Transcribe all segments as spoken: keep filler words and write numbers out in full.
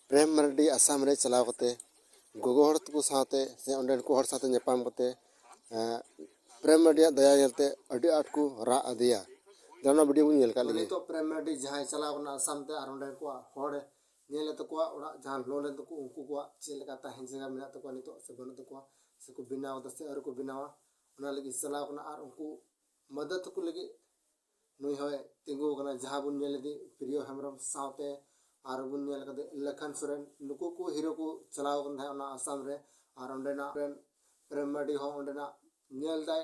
ᱯᱨᱮᱢ ᱢᱟᱨᱰᱤ ᱟᱥᱟᱢ ᱨᱮ ᱪᱟᱞᱟᱣ ᱠᱟᱛᱮ ᱜᱚᱜᱚ ᱦᱚᱲ ᱛᱟᱠᱚ ᱥᱟᱶᱛᱮ ᱥᱮ ᱚᱸᱰᱮᱱ ᱠᱚ ᱦᱚᱲ ᱥᱟᱶᱛᱮ ᱧᱟᱯᱟᱢ ᱠᱟᱛᱮ, ᱮᱸ, ᱯᱨᱮᱢ ᱢᱟᱨᱰᱤᱭᱟᱜ ᱫᱟᱭᱟ ᱧᱮᱞᱛᱮ ᱟᱹᱰᱤ ᱟᱸᱴ ᱠᱚ ᱨᱟᱜ ᱟᱫᱮᱭᱟ᱾ ᱡᱟᱦᱟᱸ ᱚᱱᱟ ᱵᱷᱤᱰᱤᱭᱳ ᱵᱚᱱ ᱧᱮᱞ ᱠᱟᱜ ᱞᱮᱜᱮ᱾ ᱱᱤᱛᱚᱜ ᱯᱨᱮᱢ ᱢᱟᱨᱰᱤ ᱡᱟᱦᱟᱸᱭ ᱪᱟᱞᱟᱣ ᱠᱟᱱᱟ ᱟᱥᱟᱢ ᱛᱮ ᱟᱨ ᱚᱸᱰᱮᱱ ᱠᱚᱣᱟᱜ ᱦᱚᱲ ᱧᱮᱞ ᱮᱫ ᱛᱟᱠᱚᱣᱟ, ᱚᱲᱟᱜ ᱡᱟᱦᱟᱸ ᱞᱚ ᱞᱮᱱ ᱛᱟᱠᱚ, ᱩᱱᱠᱩ ᱠᱚᱣᱟᱜ ᱪᱮᱫ ᱞᱮᱠᱟ ᱛᱟᱦᱮᱱ ᱡᱟᱭᱜᱟ ᱢᱮᱱᱟᱜ ᱛᱟᱠᱚᱣᱟ ᱱᱤᱛᱚᱜ ᱥᱮ ᱵᱟᱹᱱᱩᱜ ᱛᱟᱠᱚᱣᱟ, ᱥᱮᱠᱚ ᱵᱮᱱᱟᱣ ᱮᱫᱟ ᱥᱮ ᱟᱹᱣᱨᱤ ᱠᱚ ᱵᱮᱱᱟᱣᱟ, ᱚᱱᱟ ᱞᱟᱹᱜᱤᱫ ᱪᱟᱞᱟᱣ ᱠᱟᱱᱟ᱾ ᱟᱨ ᱩᱱᱠᱩ ᱢᱚᱫᱚᱫ ᱠᱚ ᱞᱟᱹᱜᱤᱫ ᱱᱩᱭ ᱦᱚᱸᱭ ᱛᱤᱸᱜᱩ ᱟᱠᱟᱱᱟ, ᱡᱟᱦᱟᱸ ᱵᱚᱱ ᱧᱮᱞ ᱤᱫᱤ ᱯᱨᱤᱭᱚ ᱦᱮᱢᱵᱨᱚᱢ ᱥᱟᱶᱛᱮ ᱟᱨ ᱵᱚᱱ ᱧᱮᱞ ᱠᱟᱫᱮ ᱞᱮᱠᱷᱟᱱ ᱥᱚᱨᱮᱱ, ᱱᱩᱠᱩ ᱠᱚ ᱦᱤᱨᱳ ᱠᱚ ᱪᱟᱞᱟᱣ ᱟᱠᱟᱱ ᱛᱟᱦᱮᱸᱫ ᱚᱱᱟ ᱟᱥᱟᱢ ᱨᱮ᱾ ᱟᱨ ᱚᱸᱰᱮᱱᱟᱜ ᱨᱮᱱ ᱯᱨᱮᱢ ᱢᱟᱨᱰᱤ ᱦᱚᱸ ᱚᱸᱰᱮᱱᱟᱜ ᱧᱮᱞ ᱫᱟᱭ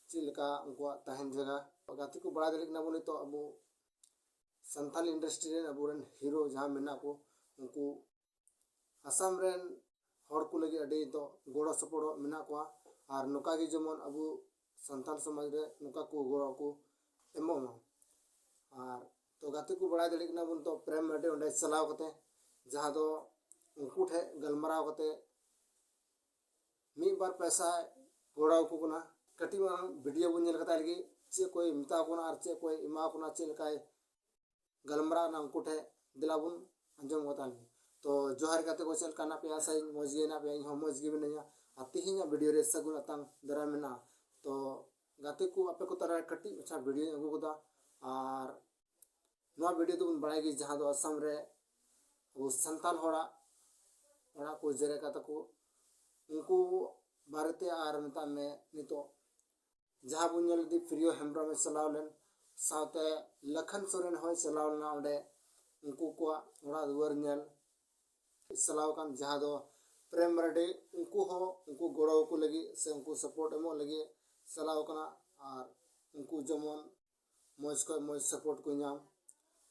ᱪᱮᱫ ᱞᱮᱠᱟ ᱩᱱᱠᱩᱣᱟᱜ ᱛᱟᱦᱮᱱ ᱡᱟᱭᱜᱟ᱾ ᱜᱟᱛᱮ ᱠᱚ ᱵᱟᱲᱟᱭ ᱫᱟᱲᱮᱭᱟᱜ ᱠᱟᱱᱟ ᱵᱚᱱ ᱱᱤᱛᱚᱜ ᱟᱵᱚ ᱥᱟᱱᱛᱟᱞᱤ ᱤᱱᱰᱟᱥᱴᱨᱤ ᱨᱮᱱ ᱟᱵᱚᱨᱮᱱ ᱦᱤᱨᱳ ᱡᱟᱦᱟᱸ ᱢᱮᱱᱟᱜ ᱠᱚ, ᱩᱱᱠᱩ ᱟᱥᱟᱢ ᱨᱮᱱ ᱦᱚᱲ ᱠᱚ ᱞᱟᱹᱜᱤᱫ ᱟᱹᱰᱤ ᱫᱚ ᱜᱚᱲᱚ ᱥᱚᱯᱚᱦᱚᱫ ᱢᱮᱱᱟᱜ ᱠᱚᱣᱟ᱾ ᱟᱨ ᱱᱚᱝᱠᱟ ᱜᱮ ᱡᱮᱢᱚᱱ ᱟᱵᱚ ᱥᱟᱱᱛᱟᱲ ᱥᱚᱢᱟᱡᱽ ᱨᱮ ᱱᱚᱝᱠᱟ ᱠᱚ ᱜᱚᱲᱚ ᱠᱚ ᱮᱢᱚᱜ ᱢᱟ᱾ ᱟᱨ ᱛᱚ ᱜᱟᱛᱮ ᱠᱚ ᱵᱟᱲᱟᱭ ᱫᱟᱲᱮᱭᱟᱜ ᱠᱟᱱᱟ ᱵᱚᱱ, ᱛᱚ ᱯᱨᱮᱢ ᱢᱟᱨᱰᱤ ᱚᱸᱰᱮ ᱪᱟᱞᱟᱣ ᱠᱟᱛᱮ ᱡᱟᱦᱟᱸ ᱫᱚ ᱩᱱᱠᱩ ᱴᱷᱮᱱ ᱜᱟᱞᱢᱟᱨᱟᱣ ᱠᱟᱛᱮ ᱢᱤᱫ ᱵᱟᱨ ᱯᱚᱭᱥᱟ ᱜᱚᱲᱚ ᱟᱠᱚ ᱠᱟᱱᱟ᱾ ᱠᱟᱹᱴᱤᱡ ᱢᱟᱨᱟᱝ ᱵᱷᱤᱰᱤᱭᱳ ᱵᱚᱱ ᱧᱮᱞ ᱠᱟᱛᱮ ᱞᱟᱹᱜᱤᱫ ᱪᱮᱫ ᱠᱚᱭ ᱢᱮᱛᱟ ᱠᱚ ᱠᱟᱱᱟ ᱟᱨ ᱪᱮᱫ ᱠᱚᱭ ᱮᱢᱟ ᱠᱚ ᱠᱟᱱᱟ, ᱪᱮᱫ ᱞᱮᱠᱟᱭ ᱜᱟᱞᱢᱟᱨᱟᱣ ᱮᱱᱟ ᱩᱱᱠᱩ ᱴᱷᱮᱱ, ᱫᱮᱞᱟ ᱵᱚᱱ ᱟᱸᱡᱚᱢ ᱜᱚᱫᱟ᱾ ᱛᱚ ᱡᱚᱦᱟᱨ ᱜᱟᱛᱮ ᱠᱚ, ᱪᱮᱫ ᱞᱮᱠᱟ ᱢᱮᱱᱟᱜ ᱯᱮᱭᱟ? ᱟᱥᱟᱭᱟᱹᱧ ᱢᱚᱡᱽ ᱜᱮ ᱢᱮᱱᱟᱜ ᱯᱮᱭᱟ, ᱤᱧ ᱦᱚᱸ ᱢᱚᱡᱽ ᱜᱮ ᱢᱤᱱᱟᱹᱧᱟ᱾ ᱟᱨ ᱛᱮᱦᱮᱧᱟᱜ ᱵᱷᱤᱰᱤᱭᱳ ᱨᱮ ᱥᱟᱹᱜᱩᱱ ᱟᱛᱟᱝ ᱫᱟᱨᱟᱢ ᱢᱮᱱᱟᱜᱼᱟ᱾ ᱛᱚ ᱜᱟᱛᱮ ᱠᱚ, ᱟᱯᱮ ᱠᱚ ᱛᱟᱞᱟ ᱨᱮ ᱠᱟᱹᱴᱤᱡ ᱢᱟᱪᱷᱟ ᱵᱷᱤᱰᱤᱭᱳᱧ ᱟᱹᱜᱩ ᱠᱟᱫᱟ᱾ ᱟᱨ ᱱᱚᱣᱟ ᱵᱷᱤᱰᱤᱭᱳ ᱫᱚᱵᱚᱱ ᱵᱟᱲᱟᱭ ᱜᱮ, ᱡᱟᱦᱟᱸ ᱫᱚ ᱟᱥᱟᱢ ᱨᱮ ᱟᱵᱚ ᱥᱟᱱᱛᱟᱞ ᱦᱚᱲᱟᱜ ᱚᱲᱟᱜ ᱠᱚ ᱡᱮᱨᱮᱫ ᱠᱟᱫᱟ ᱠᱚ, ᱩᱱᱠᱩ ᱵᱟᱨᱮᱛᱮ᱾ ᱟᱨ ᱢᱮᱛᱟᱜ ᱢᱮ ᱱᱤᱛᱚᱜ ᱡᱟᱦᱟᱸ ᱵᱚᱱ ᱧᱮᱞ ᱤᱫᱤ ᱯᱨᱤᱭᱚ ᱦᱮᱢᱵᱨᱚᱢᱮ ᱪᱟᱞᱟᱣ ᱞᱮᱱ, ᱥᱟᱶᱛᱮ ᱞᱟᱠᱷᱟᱱ ᱥᱚᱨᱮᱱ ᱦᱚᱸᱭ ᱪᱟᱞᱟᱣ ᱞᱮᱱᱟ ᱚᱸᱰᱮ ᱩᱱᱠᱩ ᱠᱚᱣᱟᱜ ᱚᱲᱟᱜ ᱫᱩᱣᱟᱹᱨ ᱧᱮᱞ᱾ ᱪᱟᱞᱟᱣ ᱟᱠᱟᱱ, ᱡᱟᱦᱟᱸ ᱫᱚ ᱯᱨᱮᱢ ᱢᱟᱨᱰᱤ, ᱩᱱᱠᱩ ᱦᱚᱸ ᱩᱱᱠᱩ ᱜᱚᱲᱚ ᱟᱠᱚ ᱞᱟᱹᱜᱤᱫ ᱥᱮ ᱩᱱᱠᱩ ᱥᱟᱯᱳᱨᱴ ᱮᱢᱚᱜ ᱞᱟᱹᱜᱤᱫ ᱪᱟᱞᱟᱣ ᱟᱠᱟᱱᱟ᱾ ᱟᱨ ᱩᱱᱠᱩ ᱡᱮᱢᱚᱱ ᱢᱚᱡᱽ ᱠᱷᱚᱱ ᱢᱚᱡᱽ ᱥᱟᱯᱳᱨᱴ ᱠᱚ ᱧᱟᱢ,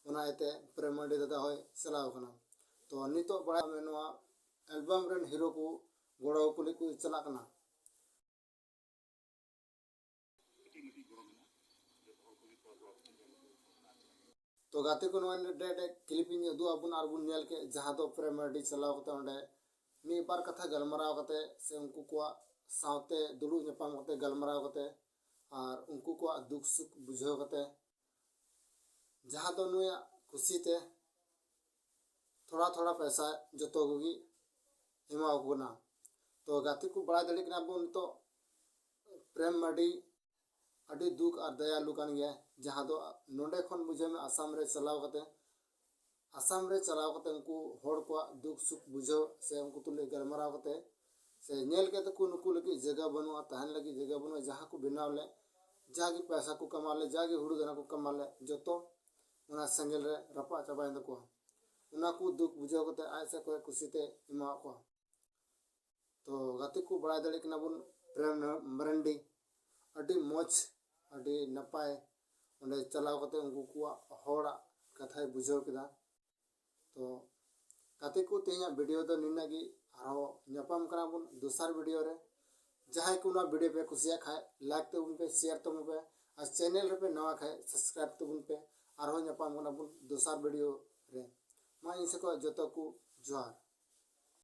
ᱚᱱᱟ ᱤᱭᱟᱹᱛᱮ ᱯᱨᱮᱢ ᱢᱟᱨᱰᱤ ᱫᱟᱫᱟ ᱦᱚᱸᱭ ᱪᱟᱞᱟᱣ ᱟᱠᱟᱱᱟ᱾ ᱛᱚ ᱱᱤᱛᱚᱜ ᱵᱟᱲᱟᱭ ᱢᱮ, ᱱᱚᱣᱟ ᱮᱞᱵᱟᱢ ᱨᱮᱱ ᱦᱤᱨᱳ ᱠᱚ ᱜᱚᱲᱚ ᱟᱠᱚ ᱞᱟᱹᱜᱤᱫ ᱠᱚ ᱪᱟᱞᱟᱜ ᱠᱟᱱᱟ᱾ ᱛᱚ ᱜᱟᱛᱮ ᱠᱚ, ᱱᱚᱣᱟ ᱰᱮ ᱰᱮ ᱠᱞᱤᱯ ᱤᱧ ᱩᱫᱩᱜ ᱟᱵᱚᱱ ᱟᱨ ᱵᱚᱱ ᱧᱮᱞ ᱠᱮᱫ, ᱡᱟᱦᱟᱸ ᱫᱚ ᱯᱨᱮᱢ ᱢᱟᱨᱰᱤ ᱪᱟᱞᱟᱣ ᱠᱟᱛᱮ ᱚᱸᱰᱮ ᱢᱤᱫ ᱵᱟᱨ ᱠᱟᱛᱷᱟ ᱜᱟᱞᱢᱟᱨᱟᱣ ᱠᱟᱛᱮ ᱥᱮ ᱩᱱᱠᱩ ᱠᱚᱣᱟᱜ ᱥᱟᱶᱛᱮ ᱫᱩᱲᱩᱵ ᱧᱟᱯᱟᱢ ᱠᱟᱛᱮ ᱜᱟᱞᱢᱟᱨᱟᱣ ᱠᱟᱛᱮ ᱟᱨ ᱩᱱᱠᱩ ᱠᱚᱣᱟᱜ ᱫᱩᱠ ᱥᱩᱠ ᱵᱩᱡᱷᱟᱹᱣ ᱠᱟᱛᱮ, ᱡᱟᱦᱟᱸ ᱫᱚ ᱱᱩᱭᱟᱜ ᱠᱩᱥᱤ ᱛᱮ ᱛᱷᱚᱲᱟ ᱛᱷᱚᱲᱟ ᱯᱚᱭᱥᱟ ᱡᱚᱛᱚ ᱠᱚᱜᱮ ᱮᱢᱟ ᱠᱚ ᱠᱟᱱᱟ᱾ ᱛᱚ ᱜᱟᱛᱮ ᱠᱚ, ᱵᱟᱲᱟᱭ ᱫᱟᱲᱮᱭᱟᱜ ᱠᱟᱱᱟ ᱵᱚᱱ ᱱᱤᱛᱚᱜ ᱯᱨᱮᱢ ᱢᱟᱨᱰᱤ ᱟᱹᱰᱤ ᱫᱩᱠ ᱟᱨ ᱫᱟᱭᱟᱞᱩ ᱠᱟᱱ ᱜᱮᱭᱟ, ᱡᱟᱦᱟᱸ ᱫᱚ ᱱᱚᱰᱮ ᱠᱷᱚᱱ ᱵᱩᱡᱷᱟᱹᱣ ᱢᱮ ᱟᱥᱟᱢ ᱨᱮ ᱪᱟᱞᱟᱣ ᱠᱟᱛᱮ, ᱟᱥᱟᱢ ᱨᱮ ᱪᱟᱞᱟᱣ ᱠᱟᱛᱮ ᱩᱱᱠᱩ ᱦᱚᱲ ᱠᱚᱣᱟᱜ ᱫᱩᱠ ᱥᱩᱠ ᱵᱩᱡᱷᱟᱹᱣ ᱥᱮ ᱩᱱᱠᱩ ᱛᱩᱞᱩᱡ ᱜᱟᱞᱢᱟᱨᱟᱣ ᱠᱟᱛᱮ ᱥᱮ ᱧᱮᱞ ᱠᱟᱛᱮ ᱠᱚ ᱱᱩᱠᱩ ᱞᱟᱹᱜᱤᱫ ᱡᱟᱭᱜᱟ ᱵᱟᱹᱱᱩᱜᱼᱟ, ᱛᱟᱦᱮᱱ ᱞᱟᱹᱜᱤᱫ ᱡᱟᱭᱜᱟ ᱵᱟᱹᱱᱩᱜᱼᱟ, ᱡᱟᱦᱟᱸ ᱠᱚ ᱵᱮᱱᱟᱣ ᱞᱮᱫ, ᱡᱟᱜᱮ ᱯᱚᱭᱥᱟ ᱠᱚ ᱠᱟᱢᱟᱣ ᱞᱮᱫ, ᱡᱟᱜᱮ ᱦᱩᱲᱩ ᱫᱟᱱᱟ ᱠᱚ ᱠᱟᱢᱟᱣ ᱞᱮᱫ, ᱡᱚᱛᱚ ᱚᱱᱟ ᱥᱮᱸᱜᱮᱞ ᱨᱮ ᱨᱟᱯᱟᱜ ᱪᱟᱵᱟᱭᱮᱱ ᱛᱟᱠᱚᱣᱟ᱾ ᱚᱱᱟ ᱠᱚ ᱫᱩᱠ ᱵᱩᱡᱷᱟᱹᱣ ᱠᱟᱛᱮ ᱟᱡ ᱥᱮᱫ ᱠᱷᱚᱱ ᱠᱩᱥᱤ ᱛᱮ ᱮᱢᱟᱣᱟᱫ ᱠᱚᱣᱟ᱾ ᱛᱚ ᱜᱟᱛᱮ ᱠᱚ, ᱵᱟᱲᱟᱭ ᱫᱟᱲᱮᱭᱟᱜ ᱠᱟᱱᱟ ᱵᱚᱱ ᱯᱨᱮᱢ ᱢᱟᱨᱟᱱᱰᱤ ᱟᱹᱰᱤ ᱢᱚᱡᱽ, ᱟᱹᱰᱤ ᱱᱟᱯᱟᱭ ᱚᱸᱰᱮ ᱪᱟᱞᱟᱣ ᱠᱟᱛᱮ ᱩᱱᱠᱩ ᱠᱚᱣᱟᱜ ᱦᱚᱲᱟᱜ ᱠᱟᱛᱷᱟᱭ ᱵᱩᱡᱷᱟᱹᱣ ᱠᱮᱫᱟ᱾ ᱛᱚ ᱜᱟᱛᱮ ᱠᱚ, ᱛᱮᱦᱮᱧᱟᱜ ᱵᱷᱤᱰᱤᱭᱳ ᱫᱚ ᱱᱤᱱᱟᱹᱜ ᱜᱮ᱾ ᱟᱨᱦᱚᱸ ᱧᱟᱯᱟᱢ ᱠᱟᱱᱟ ᱵᱚᱱ ᱫᱚᱥᱟᱨ ᱵᱷᱤᱰᱤᱭᱳ ᱨᱮ᱾ ᱡᱟᱦᱟᱸᱭ ᱠᱚ ᱱᱚᱣᱟ ᱵᱷᱤᱰᱤᱭᱳ ᱯᱮ ᱠᱩᱥᱤᱭᱟᱜ ᱠᱷᱟᱡ ᱞᱟᱭᱤᱠ ᱛᱟᱵᱚᱱ ᱯᱮ, ᱥᱮᱭᱟᱨ ᱛᱟᱵᱚᱱ ᱯᱮ, ᱟᱨ ᱪᱮᱱᱮᱞ ᱨᱮᱯᱮ ᱱᱟᱣᱟ ᱠᱷᱟᱡ ᱥᱟᱵᱥᱠᱨᱟᱭᱤᱵ ᱛᱟᱵᱚᱱ ᱯᱮ᱾ ᱟᱨᱦᱚᱸ ᱧᱟᱯᱟᱢ ᱠᱟᱱᱟ ᱵᱚᱱ ᱫᱚᱥᱟᱨ ᱵᱷᱤᱰᱤᱭᱳ ᱨᱮ᱾ ᱢᱟ ᱤᱧ ᱥᱮᱫ ᱠᱷᱚᱱ ᱡᱚᱛᱚ ᱠᱚ ᱡᱚᱦᱟᱨ᱾